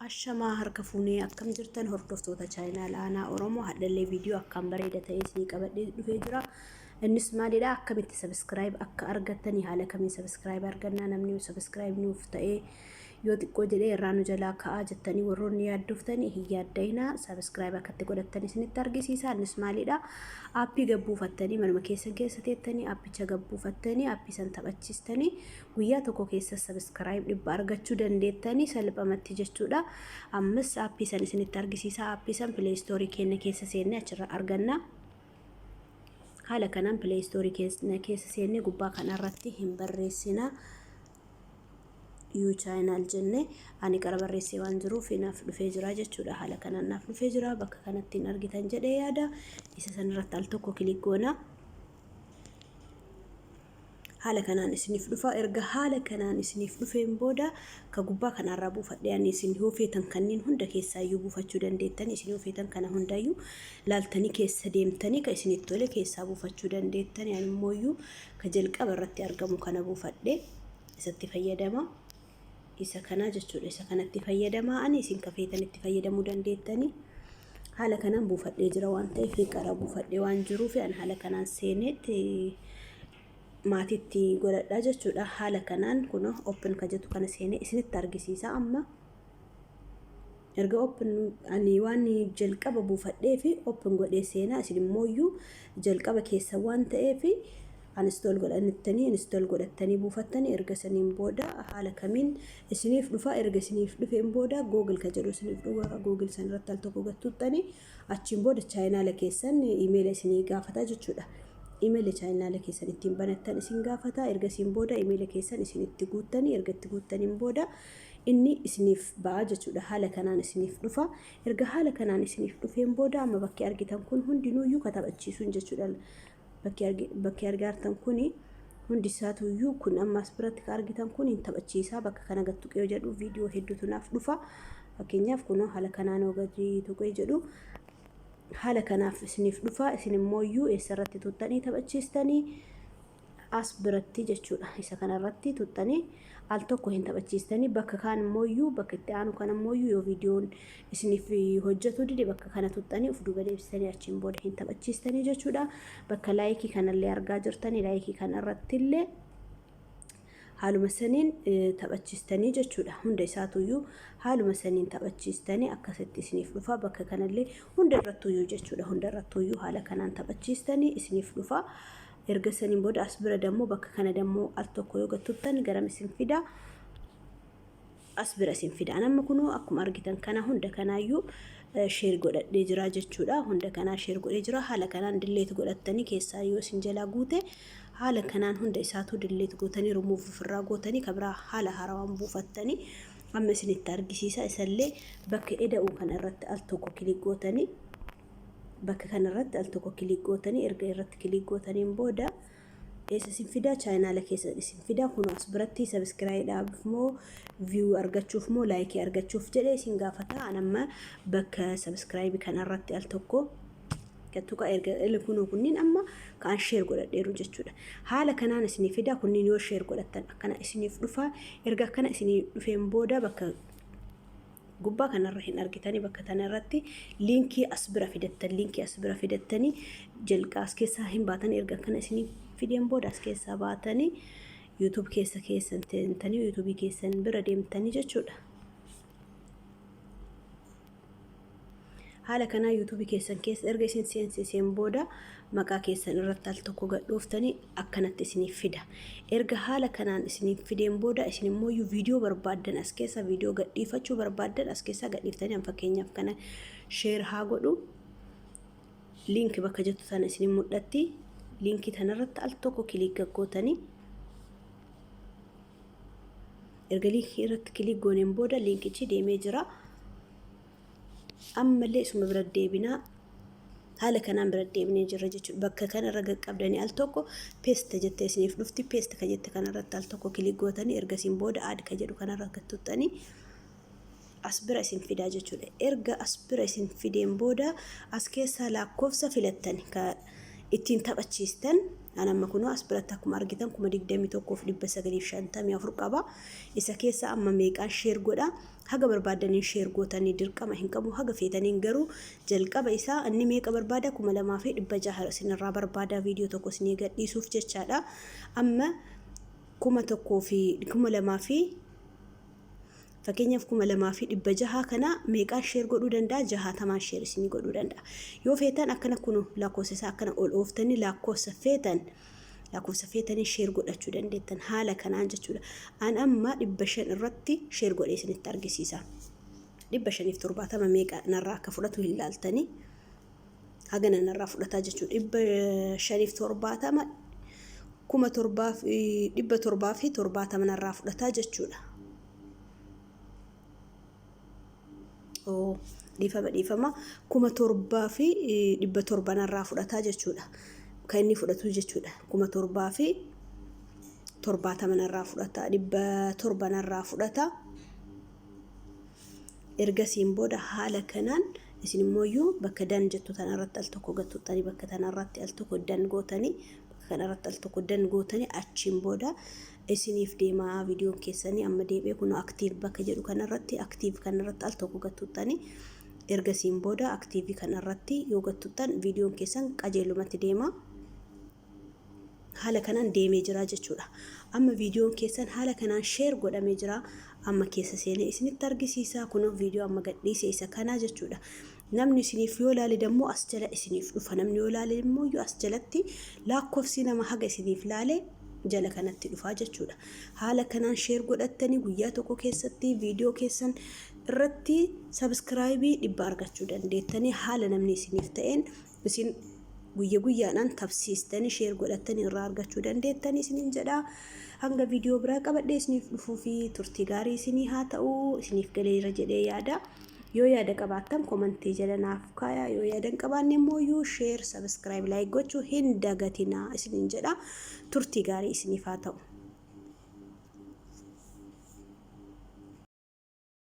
Ashamaa harka fuunee, akkam jirtan hordoftoota chaayinaal Aanaa Oromoo? Hadhallee viidiyoo akkaan bareeda ta'e isinii qabadhee dhufee jira. Innis maalidha? Akkamitti subscribe akka argattanii, haala kamiin subscribe argannaa, namni subscribe nuuf ta'ee yoo xiqqoo jedhee irraa nu jalaa ka'aa jettanii warroonni yaaddoftanii, hin yaadda'inaa. Subscribe akkatti godhattan isinitti argisiisa. Innis maalidha? Aappii gabbuufattanii, manuma keessan keessa teettanii aappicha gabbuufattanii, aappii san taphachiistanii guyyaa tokko keessa subscribe 100 argachuu dandeettanii salphamatti jechuudha. Ammas aappii san isinitti argisiisa. Aappii san Play Store keenya keessa seennee achirra arganna. Haala kanaan Play Store keessa seennee gubbaa kanarratti hin barreessina. You channel jenne. Ani qara barreessee waan jiruuf naaf dhufee jira jechuudha. Haala kanaan naaf dhufee jira. Bakka kanatti hin argitan jedhee yaada. Isa sanirratti al tokko click goona. Haala kanaan isiniif dhufa. Erga haala kanaan isiniif dhufeen booda, ka gubbaa kanarraa buufadhe ani. Isin yoo feetan kanneen hunda keessaayyuu buufachuu dandeettan. Isin yoo feetan kana hundayyuu laaltanii keessa deemtanii ka isinitti tole keessaa buufachuu dandeettan. Ani immooyyuu ka jalqaba irratti argamu kana buufadhe isatti fayyadama. Isa kana jechuudha. Isa kanatti fayyadama ani. Isin ka feetan itti fayyadamuu dandeettanii. Haala kanaan buufadhee jira waan ta'eef, qara buufadhee waan jiruuf, ani haala kanaan seeneetti maatiitti godhadhaa jechuudha. Haala kanaan kun open ka jettu kana seenee isinitti argisiisa amma. Erga open, ani waan jalqaba buufadhee fi open godhee seenaa, isin immooyyuu jalqaba keessa waan ta'eef install godhattanii, install godhattanii buufattanii, erga saniin booda haala kamiin isiniif dhufa? Erga isiniif dhufeen booda Google ka jedhu isiniif dhufa. Google san irratti al tokko gattuuttanii, achiin booda chaayinaala keessan imeela isinii gaafata jechuudha. Imeela chaayinaala keessan ittiin banattan isin gaafata. Ergasiin booda imeela keessan isin itti guuttanii, erga itti guuttaniin booda inni isiniif ba'a jechuudha. Haala kanaan isiniif dhufa. Erga haala kanaan isiniif dhufeen booda, amma bakki argitan kun hundinuuyyuu ka taphachiisuun jechuudha. Bakki argaartan kuni hundi isaatuyyuu kun amma as biratti ka argitan kun hin taphachiisaa. Bakka kana gad tuqee jedhu viidiyoo hedduutu naaf dhufa. Fakkeenyaaf, kun haala kanaan yoo gadi tuqee jedhu haala kanaaf isiniif dhufa. Isin immooyyuu eessarratti tuttanii taphachiistanii? As biratti jechuudha. Isa kanarratti tuttanii al tokko hin taphachiistanii. Bakka kaan immooyyuu, bakka itti aanu kana immooyyuu yoo viidiyoon isiniif hojjetu dide, bakka kana tuttanii uf duuba deebistanii achiin booda hin taphachiistanii jechuudha. Bakka laayikii kanallee argaa jirtanii, laayikii kanarratti illee haaluma saniin taphachiistanii jechuudha. Hunda isaatuyyuu haaluma saniin taphachiistanii akkasitti isiniif dhufa. Bakka kanallee hunda irrattuyyuu jechuudha. Hunda irrattuyyuu haala kanaan taphachiistanii isiniif dhufa. Erga saniin booda as bira dammoo, bakka kana dammoo al tokko yoo gattuttan garam isin fida? As bira isin fida. Amma kunoo akkuma argitan kana hunda kanaayyuu share godhadhee jira jechuudha. Hunda kanaa share godhee jira. Haala kanaan delete godhattanii keessaa yoo isin jalaa guute, haala kanaan hunda isaatu delete gootanii, rimuuf ofirraa gootanii, kabiraa haala haarawaan buufattanii amma isinitti argisiisa. Isallee bakka eda'uu kana irratti al tokko click gootanii, bakka kanarratti al tokko click gootanii, erga irratti click gootaniin booda eessa isin fidaa? Chaayinaala keessa isin fidaa. Kun as biratti subscribe dhaabuuf moo, view argachuuf moo, laayikii argachuuf jedhee isin gaafata. An amma bakka subscribe kanarratti al tokko tuqa. Erga kunoo kunniin amma ka'an share godhadheeru jechuudha. Haala kanaan isinii fida. Kunniin yoo share godhattan akkana isiniif dhufa. Erga akkana isinii dhufeen booda bakka gubbaa kanarra hin argitanii, bakka tanarratti liinkii as bira fidattan, liinkii as bira fidattanii jalqaa as keessaa hin baatan. Erga akkana isinii fideen booda as keessaa baatanii YouTube keessa keessan seentanii, yuutuubii keessan bira deemtanii jechuudha. Haala kanaa yuutuubii keessan keessa erga isin seensiseen booda maqaa keessan irratti al tokko gadhooftanii akkanatti isiniif fida. Erga haala kanaan isiniif fideen booda isin immoo viidiyoo barbaaddan as keessa, viidiyoo gadhiifachuu barbaaddan as keessaa gadhiiftanii, an fakkeenyaaf kana share haa godhu. Link bakka jettu tana isin mul'atti. Liinkii tanarratti al tokko click gaggootanii, erga liinkii irratti click gooneen booda liinkichi deemee jira. Ammallee isuma bira deebinaa. Haala kanaan bira deebinee jirra jechuudha. Bakka kanarra qaqqabdanii al tokko paste jettee isiniif dhufti. Paste ka jette kanarratti al tokko click gootanii, ergasiin booda add ka jedhu kanarra tuttanii as bira isin fidaa jechuudha. Erga as bira isin fideen booda as keessaa lakkoofsa filattani ka ittiin taphachiistan. An amma kunoo as biratti akkuma argitan 21,954 qaba. Isa keessa amma meeqaan share godha? Haga barbaadaniin share gootanii, dirqama hin qabu. Haga feetaniin garuu jalqaba isaa inni meeqa barbaada? 2600 isinirraa barbaada viidiyoo tokko isinii gadhiisuuf jechaadha. Amma 1000 fi 2000 fi fakkeenyaaf 2600 kana meeqaan share godhuu danda'a? 60n share isinii godhuu danda'a. Yoo feetan akkana kunu lakkoofsa isaa akkana ol ooftanii lakkoofsa feetanii share godhachuu dandeettan haala kanaan jechuudha. An amma 500 irratti share godhee isinitti argisiisa. 570 meeqa narraa akka fudhatu hin laaltanii, hagana narraa fudhataa jechuudha. 570, 7770 narraa fudhataa jechuudha. Dhiifama, dhiifama, 7700 narraa fudhataa jechuudha. Kan inni fudhatu jechuudha. 7070 narraa fudhata, 700 narraa fudhata. Ergasiin booda haala kanaan isin immoo bakka done jettu tanarratti al tokko gattuxxanii, bakka tanarratti al tokko done gootanii, bakka kanarratti al tokko done gootanii, achiin booda isiniif deemaa viidiyoon keessanii. Amma deebi'ee kun active bakka jedhu kanarratti, active kanarratti al tokko gattuxxanii, ergasiin booda active kanarratti yoo gattuxxan viidiyoon keessan qajeelumatti deema. Haala kanaan deemee jira jechuudha. Amma viidiyoon keessan haala kanaan share godhamee jira. Amma keessa seenee isinitti argisiisa. Kunoo viidiyoo amma gadhiise isa kanaa jechuudha. Namni isiniif yoo ilaale dammoo as jala isiniif dhufa. Namni yoo ilaale immoo yoo as jalatti lakkoofsi nama haga isiniif ilaale jala kanatti dhufaa jechuudha. Haala kanaan share godhattanii guyyaa tokko keessatti viidiyoo keessan irratti subscribe 100 argachuu dandeettanii, haala namni isiniif ta'een isin guyya guyyaadhaan tabsiistanii share godhattanii irraa argachuu dandeettanii isiniin jedha. Hanga viidiyoo biraa qabadhee isiniif dhufuu fi turtii gaarii isinii haa ta'u. Isiniif galeera jedhee yaada. Yoo yaada qabaattan comment jala naaf kaayaa. Yoo yaada hin qabaanne immoo iyyuu share, subscribe, like gochuu hin dagatinaa isiniin jedha. Turtii gaarii isiniif haa ta'u.